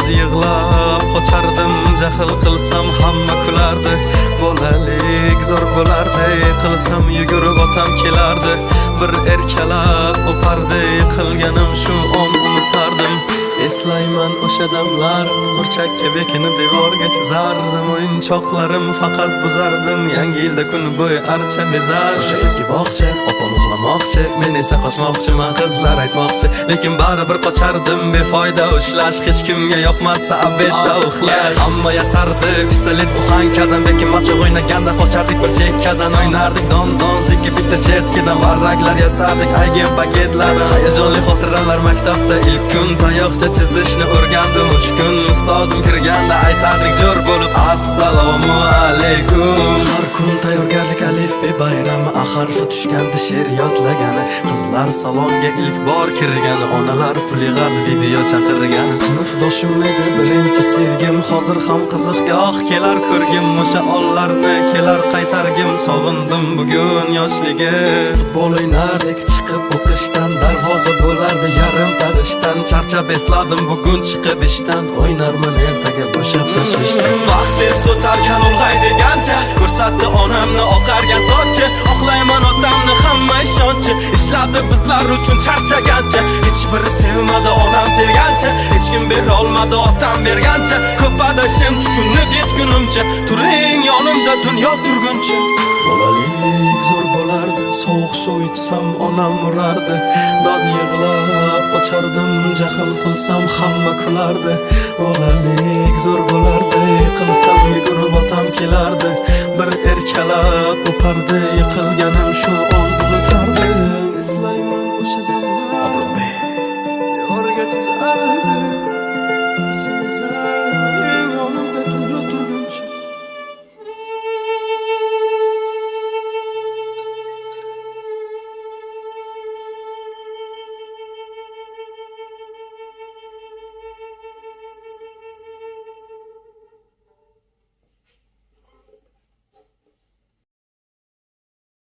Dod yig'lab qochardim, jahl qilsam hamma kulardi. Bolalik zo'r bo'lardi, qilsam yugurib otam kelardi. Bir erkalab o'pardi, qilganim shu on unutardim. Eslayman o'sha damlar, burchakka bekinib devorga chizardim. O'yinchoqlarim faqat buzardim, yangi yilda kun bo'yi archa bezar. O'sha eski bog'cha, opam uxlamoqchi, men esa qochmoqchiman, qizlar aytmoqchi. Lekin baribir qochardim, befoyda ushlash hech kimga yoqmasdi обед da uxlash. Hamma yasardi pistolet буханка dan, bekinmachoq o'ynaganda qochardik bir chekkadan. O'ynardik don don ziki bitta chertkidan, varraklar yasardik aygen paketlardan. Hayajonli xotiralar maktabda ilk kun tayoqcha chizishni o'rgandim 3 kun. Ustozim kirganda aytardik jo'r bo'lib: "Assalomu alaykum". Har kun tayyorgarlik alifbe bayrami, a harfi tushganda she'r yodlagani, qizlar salonga ilk bor kirgani, onalar pul yig'ardi video chaqirgani. Sinfdoshim edi birinchi sevgim, hozir ham qiziq goh kelar ko'rgim. O'sha onlarni kelar qaytargim, sog'indim bugun yoshligim. Futbol o'ynardik chiqib o'qishdan, darvoza bo'lardi yarim tag'ishdan. Charchab esladim bugun chiqib ishdan, o'ynarman ertaga bo'shab tashvishdan. Vaqt tez o'tarkan ulg'aydigancha, ko'rsatdi onamni oqargan sochi. Oqlayman otamni hamma ishonchi, ishladi bizlar uchun charchagancha. Hech biri sevmadi onam sevgancha, hech kim bera olmadi otam bergancha. Ko'p adashim, tushunib yetgunimcha, turing yonimda dunyo turguncha. Bolalik zo'r bo'lardi, sovuq suv ichsam onam urardi. Dod yig'lab qochardim, jahl qilsam hamma kulardi. Bolalik zo'r bo'lardi, qilsam yugurib otam kelardi. Bir erkalab o'pardi, yiqilganim shu on.